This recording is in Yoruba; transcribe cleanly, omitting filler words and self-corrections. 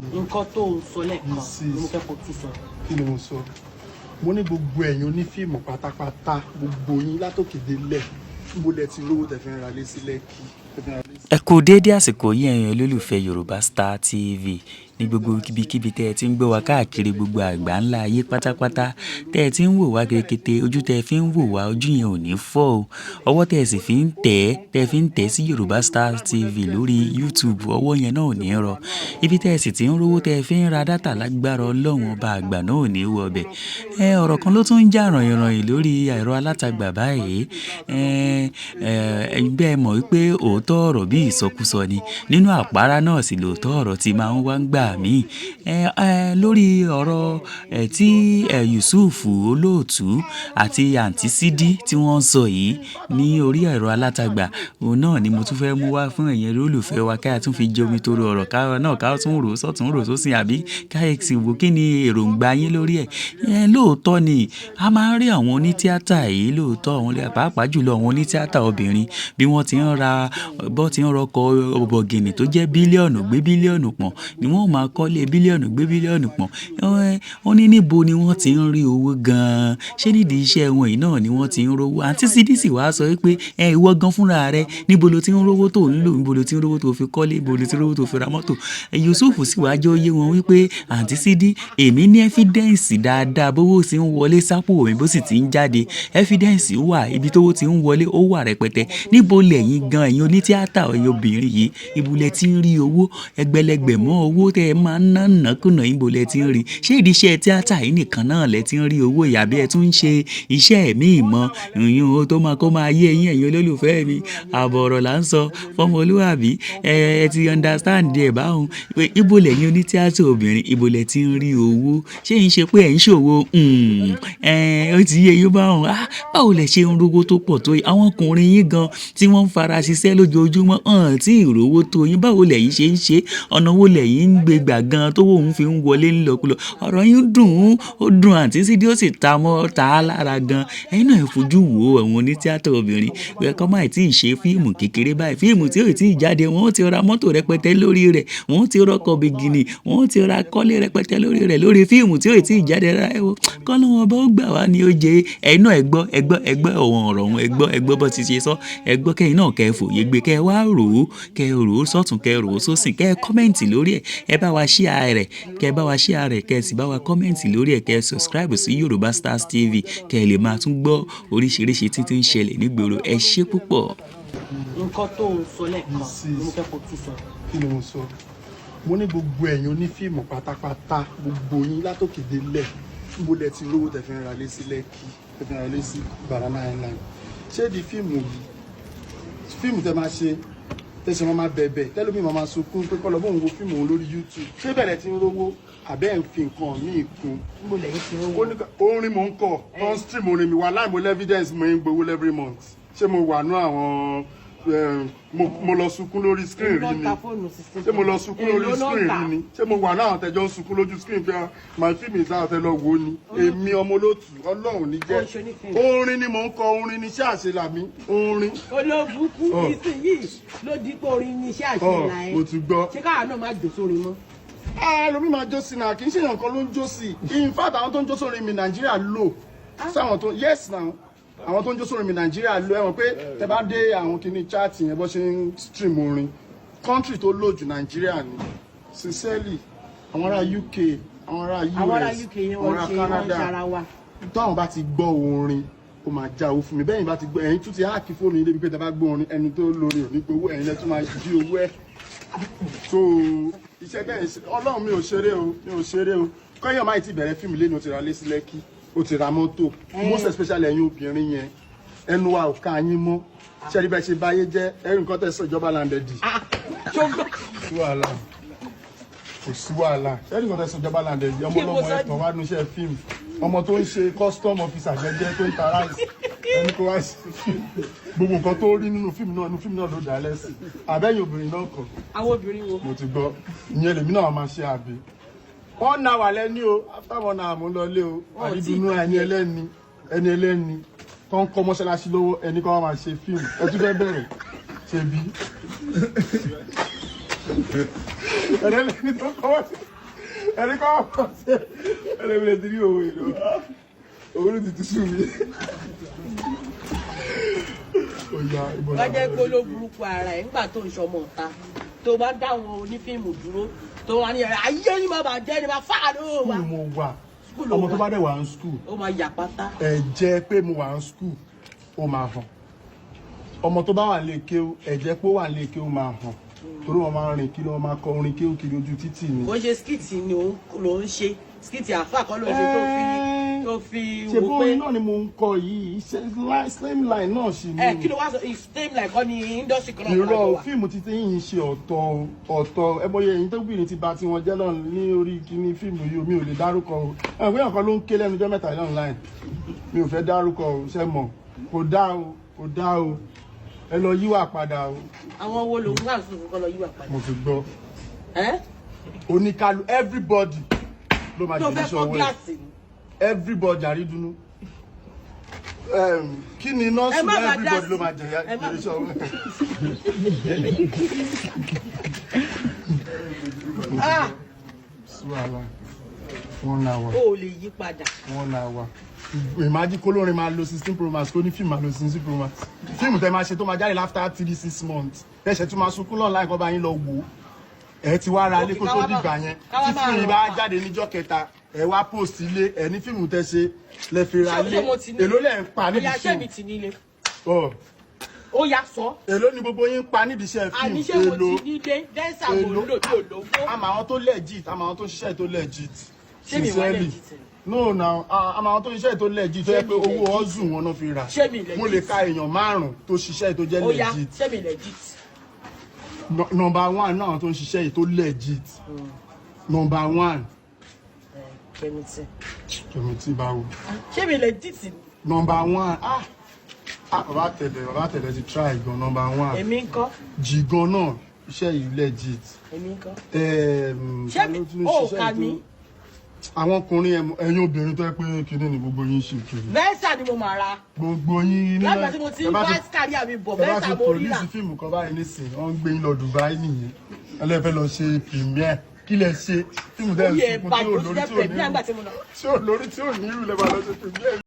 Nǹkan tó ń sọ lẹ́ẹ̀kan ni mo fẹ́ kó tún sọ. Kí ni mo sọ? Mo ní gbogbo ẹ̀yin onífíìmù pátápátá, gbogbo yín látòkè délẹ̀, níbo lẹ ti rówó tẹ́ fi ń ra lé sí Lẹ́kì, tẹ́ fi ń ra lé sí? Ẹ kú déédé àsìkò yìí, ẹ̀yin olólùfẹ́ Yorùbá Star TV ní gbogbo ibikíbi tẹ́ ẹ ti ń gbọ́ wa káàkiri gbogbo àgbà ńlá ayé pátápátá, tẹ́ ẹ ti ń wò wá kékété. Ojú tẹ́ ẹ fi ń wò wá, ojú yẹn ò ní fọ́ o. Ọwọ́ tẹ́ ẹ sì fi ń tẹ̀ ẹ́, tẹ́ ẹ fi ń tẹ̀ sí Yorùbá Star TV lórí YouTube, ọwọ́ yẹn náà ò ní rọ. Ibi tẹ́ ẹ sì ti ń rówó tẹ́ ẹ fi ń ra data, lágbára Ọlọ́run Ọba àgbà náà ò ní wọ ọbẹ̀. Ẹ ọ̀rọ̀ kan ló tún ń jà rànyìnrànyìn lórí ẹ̀rọ alátagbà báyìí. Ẹ ẹ bẹ́ẹ̀ mọ̀ wípé òótọ́ ọ̀rọ̀ bí ìsọkúsọ ni, nínú àpárá náà sì lòótọ́ ọ̀rọ̀ tí máa ń wá ń gbà míì. Ẹ ẹ lórí ọ̀rọ̀ ẹ tí ẹ Yusuf Olóòtú àti Àǹtí Sídí tí wọ́n ń sọ yìí ní orí ẹ̀rọ alátagbà, òun náà ni mo tún fẹ́ mú wá fún ẹ̀yin olólùfẹ́ wa, ká tún fi jomi toro ọ̀rọ̀, ká náà ká tún rò sọ́tún rò sósì, àbí ká sì wò kí ni èròǹgbà yín lórí ẹ̀. Ẹ lóòótọ́ ni a máa ń rí àwọn onítíátà yìí, lóòótọ́, àwọn pàápàá jùlọ àwọn onítíátà obìnrin, bí wọ́n ti ń ra, bọ́ ti ń rọkọ̀ bọ̀gìnì tó jẹ́ bílíọ̀nù gbé bílíọ̀nù pọ̀n ni wọ́n máa kọ́lé bílíọ̀nù gbé bílíọ̀nù pọ̀n. Ó ní níbo ni wọ́n ti ń rí owó gan-an? Ṣé nídìí iṣẹ́ wọn yìí náà ni wọ́n ti ń rówó? Àǹtí Sídí sì wá sọ wípé ẹ ìwọ gan fúnra rẹ, níbo lo ti ń rówó tó ń lò? Níbo lo ti ń rówó tó fi kọ́lé? Níbo lo ti ń rówó tó fi ra mọ́tò? Yusuf sì wá jẹ́ ó yé wọn wípé, "Àǹtí Sídí, èmi ní evidence dáadáa bówó sì ń wọlé sápò mi, bó sì ti ń jáde. Evidence wà, ibi tówó ti ń wọlé, ó wà rẹpẹtẹ. Níbo lẹ̀yin gan, ẹ̀yin onítíátà, ẹ̀yin obìnrin yìí, ibo lẹ ti ń rí owó ẹgbẹ̀lẹ́gbẹ̀ mọ́ owó tẹ́ ẹ máa ń ná nàkúnà? Ibo lẹ ti ń rí? Ṣé ìdí iṣẹ́ tíátà yìí nìkan náà lẹ ti ń rí owó yìí, àbí ẹ tún ń ṣe iṣẹ́ míì mọ́?" Ìyún tó máa kó máa yé eyín ẹ̀yin olólùfẹ́ mi, àbọ̀ ọ̀rọ̀ là ń sọ fọ́mọlúwàbí. Ẹ ẹ ti understand ẹ̀ báhun pé ibo lẹ̀yin onítíátà obìnrin, ibo lẹ ti ń rí owó? Ṣé ń ṣe pé ẹ̀ ń ṣòwò? Ẹ ó ti yé yín báhun. Ah, báwo lẹ ṣe ń rówó tó pọ̀ tó yìí? Àwọn ọkùnrin yín gan tí wọ́n ń fara ṣiṣẹ́ lójoojúmọ́ hàn tí ìrówó tó yín. Báwo lẹ̀yin ṣe ń ṣe? Ọ̀nà wo lẹ̀yin ń gbé gbà gan tó òun fi ń wọlé ńlọkulọ? Ọ̀rọ̀ yín dùn ún, ó dùn Àǹtí Sídí, ó sì ta mọ́ ta á lára gan. Ẹ̀yin náà ẹ fojú wo àwọn onítíátà obìnrin pé kọ́ máì tí ì ṣe fíìmù kékeré báyìí, fíìmù tí ò tí ì jáde, wọ́n ó ti ra mọ́tò rẹpẹtẹ lórí rẹ̀, wọ́n ó ti rọkọ̀ bìgìnì, wọ́n ó ti ra kọ́lé rẹpẹtẹ lórí rẹ̀, lórí fíìmù tí ò tí ì jáde rárá. Ẹ wo kọ́lọ́hun Ọba ó gbà wá ní ó jẹ. Ẹ̀yin náà ẹ gbọ́, ẹ gbọ́, ẹ gbọ́ àwọn ọ̀rọ̀ wọn, ẹ gbọ́, ẹ gbọ́ bó ti ṣe sọ. Ẹ gbọ́, kẹ́yin náà kẹ́ ẹ fòye gbé, kẹ́ ẹ wá rò ó, kẹ́ ẹ rò ó sọ́tùn, kẹ́ ẹ rò ó sósì, kẹ́ ẹ comment lórí ẹ̀. Ẹ bá wa share rẹ̀, kẹ́ ẹ bá wa share rẹ̀, kẹ́ ẹ sì bá wa comment lórí ẹ̀, kẹ́ ẹ subscribe sí Yorùbá Stars TV, kẹ́ ẹ lè máa tún gbọ́ oríṣiríṣi tí tí ń ṣẹlẹ̀ nígboro. Ẹ ṣé púpọ̀. Nǹkan tó ń sọ lẹ́ẹ̀kan ni mo fẹ́ kó tún sọ. Kí ni mo sọ? Mo ní gbogbo ẹ̀yin onífíìmù pátápátá, gbogbo yín látòkè délẹ̀, níbo lẹ ti rówó tẹ́ fi ń ra lé sí Lẹ́kì, tẹ́ fi ń ra lé sí Banana Island? Ṣé di fíìmù yìí, fíìmù tẹ́ máa ṣe, tẹ́sán máa bẹ̀bẹ̀, tẹ́lómi máa sunkún pé kọ́ lọ bóun wo fíìmù òun lórí YouTube, ṣé bẹ̀rẹ̀ tí ń rówó, àbẹ́ ẹ̀ ń fi nǹkan míì kún? Níbo lẹ̀yin ti rówó? Ó ní orin mò ń kọ tó ń stream orin mi wà láì mo evidence, mo ń gbowó every month. Ṣé mo wà nú àwọn mo lọ sunkún lórí screen rí ni? Ṣé mo lọ sunkún lórí screen rí ni? Ṣé mo wà náà tẹjọ ń sunkún lójú screen pé my film is out, ẹ lọ wò ó ni? Èmi ọmọ olóòtú, Ọlọ́run ní jẹ́. Orin ni mò ń kọ, orin ni iṣẹ́ àṣelà mi, orin. Olóbùkún ìsinyìí ló dípò orin ní iṣẹ́ àṣelà ẹ. Mo ti gbọ́. Ṣé káà náà má jò sórin mọ́? Ẹlòmíì máa jó sí náà, kì í ṣe èèyàn kan ló ń jó sí. In fact, àwọn tó ń jó sórin mi, Nàìjíríà lò sáwọn tó, yes now, àwọn tó ń jó sórin mi, Nàìjíríà lò. Ẹ̀wọ̀n pé tẹ bá dé àwọn kìíní chat yẹn, bó ṣe ń stream orin, country tó lò jù, Nàìjíríà ni. Sincerely, àwọn ará UK, àwọn ará US, àwọn ará UK yẹn, àwọn wọ́n ará ṣe wọ́n Canada, ṣara wa. Táwọn bá ti gbọ́ orin, ó máa já owó fún mi. Bẹ́ẹ̀ ni bá ti gbọ́, ẹ̀yin tún ti hack fóònù yín débi pé tẹ bá gbọ́ orin, ẹni tó lórí ò ní gbowó, ẹ̀yin lẹ́ tún máa jí owó ẹ̀. So iṣẹ́ bẹ́ẹ̀ Ọlọ́run, mi ò ṣeré o, mi ò ṣeré o. Kọ́yọ̀ máa ti bẹ̀rẹ̀ fíìmù lẹ́nu, ó ti ra lé sí Lẹ́kì, ó ti ra mọ́tò. Most especially ẹ̀yin obìnrin yẹn, ẹnu wa ò ká yín mọ́. Ṣẹ́rí bẹ́ẹ̀ ṣe báyé jẹ́ ẹ̀rí nǹkan tẹ̀ sọ ìjọba landed. Ṣùgbọ́n Sí wàhálà, kò sí wàhálà. Ṣẹ́rí nǹkan tẹ̀ sọ ìjọba landed di ọmọ Kí mo ọlọ́mọ sọ? Ẹ̀tàn wá nu iṣẹ́ fíìmù. Ọmọ tó ń ṣe custom officer jẹ́jẹ́, tó ń ta rice, ẹni kó wá sí fíìmù, gbogbo nǹkan tó rí nínú fíìmù náà, nínú fíìmù náà ló dá lẹ́sìn. Àbẹ́yìn obìnrin náà kọ̀. Àwọn obìnrin wo? Mo ti gbọ́, ìyẹn lèmi náà máa ṣe àbí one hour lẹ́ni o. After one hour, mo ń lọ lé o. Wọn ò tí ì Àrídùnú ẹni ẹlẹ́ni, ẹni ẹlẹ́ni tó ń kọ́ mọ́ṣáláṣí lọ́wọ́, ẹni kọ́ wá máa ṣe fíìmù. Ẹ tún fẹ́ bẹ̀rẹ̀ ṣe bí ẹlẹ́ni tó ń kọ́ mọ́ṣáláṣí. Ẹni kọ́ ọ̀pọ̀ sí ẹlẹ́mìlẹ̀ tí ní òwe ìlú òwe ló ti tú sú mi. Ó yá, ibo la Wọ́n jẹ́ pé ló burúkú ara ẹ̀ nígbà tó ń ṣọmọ ọ̀ta, tó bá dá àwọn onífíìmù dúró, tó wà ní ẹ̀rọ ayé ni bàbá jẹ́ ni bá fà ló wà. School mo wà. School ló Ọmọ tó wà. bá dẹ̀ wà ní school, Ó máa yà pátá. Ẹ jẹ́ pé mo wà ní school, ó máa hàn. Ọmọ tó bá wà lè kéwú, ẹ jẹ́ pé ó wà lè kéwú máa hàn, torí wọn máa ń rìn kiri, wọn máa kọ orin kéwú kiri ojú títì ni. Kò ṣe skit ni òun ló ń ṣe, skit àáfà kan ló ń ṣe tó fi Ṣe wò bó pé orin náà ni mo ń kọ yìí, iṣẹ́ same line náà sì ni. Ẹ kí ló wá sọ? Same like kọ́ ni industry kan náà Irọ́. lájọ wà. Fíìmù títí yìí ń ṣe ọ̀tọ̀ ọ̀tọ̀. Ẹ bóyá ẹ̀yin tó gbìyànjú ti ba tiwọn jẹ́ lọ́nà ní orí kíní fíìmù yìí o, mi ò lè dárúkọ o. Ẹ̀ bóyá nǹkan ló ń ké lẹ́nu ọjọ́ mẹ́ta yìí online, mi ò fẹ́ dárúkọ o. Ṣe mọ̀, kò dá o, kò dá o. Ẹ lọ yíwà padà o. Àwọn wo lòun wà sùn kọ́ lọ yíwà padà? Mo ti gbọ́. Ẹ́ Oníkálù, everybody ló máa tó jẹ fẹ́ iṣẹ́ kọ́ ọwọ́ ẹ̀. gíláàsì ni. Everybody àrídùnnú. Kí ni nọ́ọ̀sì? Ẹ má bàa dá Everybody ló sí. máa jẹ Ẹ má- iṣẹ́ ọwọ́ ẹ̀. Ah, Sí wàhálà, one hour. O ò lè yí padà. One hour. Imagine kólórin máa lo 16 Pro Max, kó ní fíìmù máa lo 16 Pro Max. Fíìmù tẹ máa ṣe tó máa jáde after 3, 6 months, tẹ̀sẹ̀ tún máa sunkún lọ́nà láì kọ́ bá yín lọ wò ó. Ẹ ti wá ra ilé kó tó dìgbà yẹn. Káwá Tí máa fíìmù yìí rọ bá pa. jáde níjọ́ kẹta, ẹ wá post ilé ẹ ní fíìmù tẹ ṣe lẹ fi ra Ṣé ilé. mo ti ní? Èló lẹ̀ ń pa nídìí Ó yá, ṣé mi fíìmù? ti nílé? Ọ, Ó yá, sọ. Èló ni gbogbo yín ń pa nídìí iṣẹ́ fíìmù? Àní ṣé mo Èló? ti nílé? Dẹ́sà mo Èló? ń lò tí ò lówó. Àmọ́ àwọn tó legit, àmọ́ àwọn tó ṣiṣẹ́ tó legit. Ṣé mi wá Sincerely. legit ni? No, now, àmọ́ àwọn tó ṣiṣẹ́ tó legit, tó yẹ pé Ṣé mi owó legit? ọ̀zùn wọn náà fi rà. Ṣé mi legit? Mo lè ka èèyàn márùn tó ṣiṣẹ́ tó jẹ́ Ó yá, legit. ṣé mi legit? Number one náà, àwọn tó ń ṣiṣẹ́ yìí tó legit, number one. Kẹ́mi tí. Kẹ̀mí tí báwo? Ṣé mi legit ni? Number one, ah ah, bàbá tẹ̀lé, bàbá tẹ̀lé ti try gan, number one. Èmi ń kọ́? Jìgan náà, iṣẹ́ yìí legit. Èmi ń kọ́? Ṣé Ta ló tún o ṣiṣẹ́ kà yìí mí? Àwọn ọkùnrin, ẹ̀yin obìnrin tó yẹ pé kinní ni gbogbo yín ṣe kiri. Venza ni mo máa ra. Gbogbo yín nínú Lágbà tí mo ti ń bá kárí àmì bọ̀, ẹ bá Venza ti mo rí rà. produce fíìmù kan báyìí nísìnyí, wọ́n ń gbé yín lọ Dubai nìyẹn, ẹlẹ́fẹ́ lọ ṣe premiere. Kí lẹ ṣe fíìmù tẹ́ Ó ẹ̀ yẹ sunkún tí bàjẹ́ ò ó ti lórí jẹ́ tí ò premiere ní nígbà tí mo lọ. tí ò lórí tí ò ní irú lẹ́bàá lọ ṣe premiere.